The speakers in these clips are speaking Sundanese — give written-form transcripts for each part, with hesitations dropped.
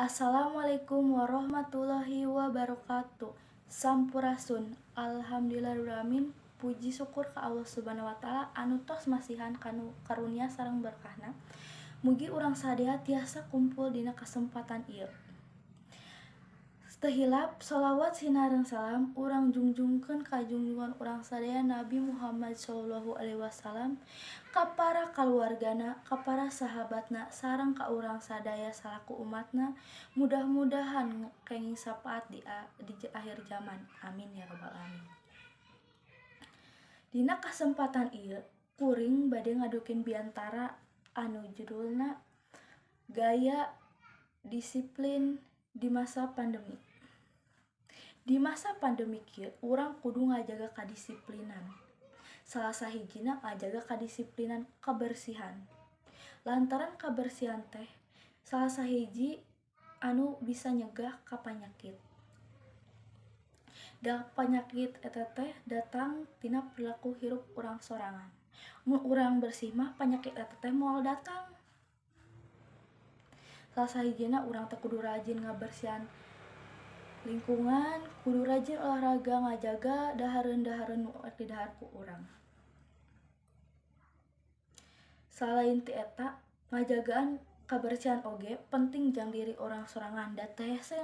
Assalamualaikum warahmatullahi wabarakatuh. Sampurasun. Alhamdulillahirabbil puji syukur ka Allah Subhanahu wa taala anu tos masihan kanu karunia sareng berkahna. Mugi urang sadaya tiasa kumpul dina kasempatan ieu. Teu hilap sholawat sinareng salam urang jungjungkeun ka junjungan urang sadaya Nabi Muhammad shallallahu alaihi wasallam, ka para kaluargana, ka para sahabatna, sareng ka urang sadaya salaku umatna. Mudah-mudahan kenging sapaat di akhir zaman. Amin ya rabbal alamin. Dina kasempatan ieu kuring bade ngadukeun biantara anu judulna Gaya Disiplin di Masa Pandemi. Di masa pandemi kieu urang kudu ngajaga kadisiplinan. Salah sahijina ngajaga kadisiplinan kebersihan. Lantaran kabersihan teh salah sahiji anu bisa nyegah ka panyakit. Da panyakit eta teh datang tina perilaku hirup urang sorangan. Mun urang bersih mah panyakit eta teh moal datang. Salah sahijina urang teh kudu rajin ngabersihan lingkungan, kudu rajin olahraga, ngajaga dahareun-dahareun nu rek didahar ku urang. Salain ti eta, ngajagaan kabersihan oge penting jang diri urang sorangan, da teh hese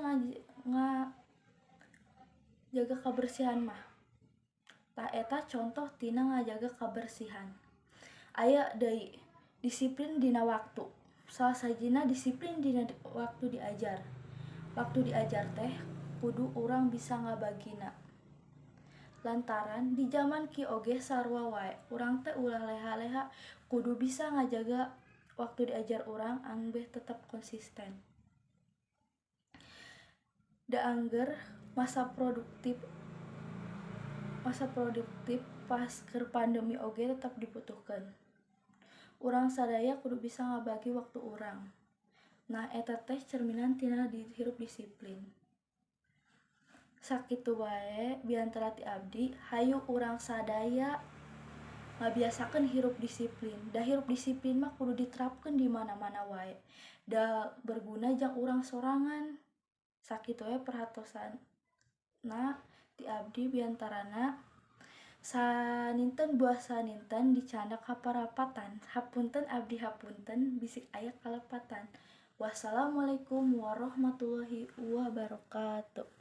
ngajaga kabersihan mah. Tah eta contoh tina ngajaga kabersihan. Aya deui disiplin dina waktu. Salah sahijina disiplin dina waktu diajar. Waktu diajar teh kudu urang bisa ngabagina. Lantaran di zaman kieu oge sarua wae, urang teh ulah leha-leha, kudu bisa ngajaga waktu diajar urang ambeh tetep konsisten. Da angger masa produktif pas keur pandemi oge tetep dibutuhkeun. Urang sadaya kudu bisa ngabagi waktu urang. Nah eta teh cerminan tina hirup disiplin. Sakitu wae biantara ti abdi, hayu urang sadaya ngabiasakeun hirup disiplin. Da hirup disiplin mah kudu diterapkeun di mana-mana wae. Da berguna jang urang sorangan. Sakitu wae perhatosanna ti abdi biantarana. Saninten buah saninten dicandak haparapatan. Hapunten abdi hapunten bisik aya kalepatan. Wassalamualaikum warahmatullahi wabarakatuh.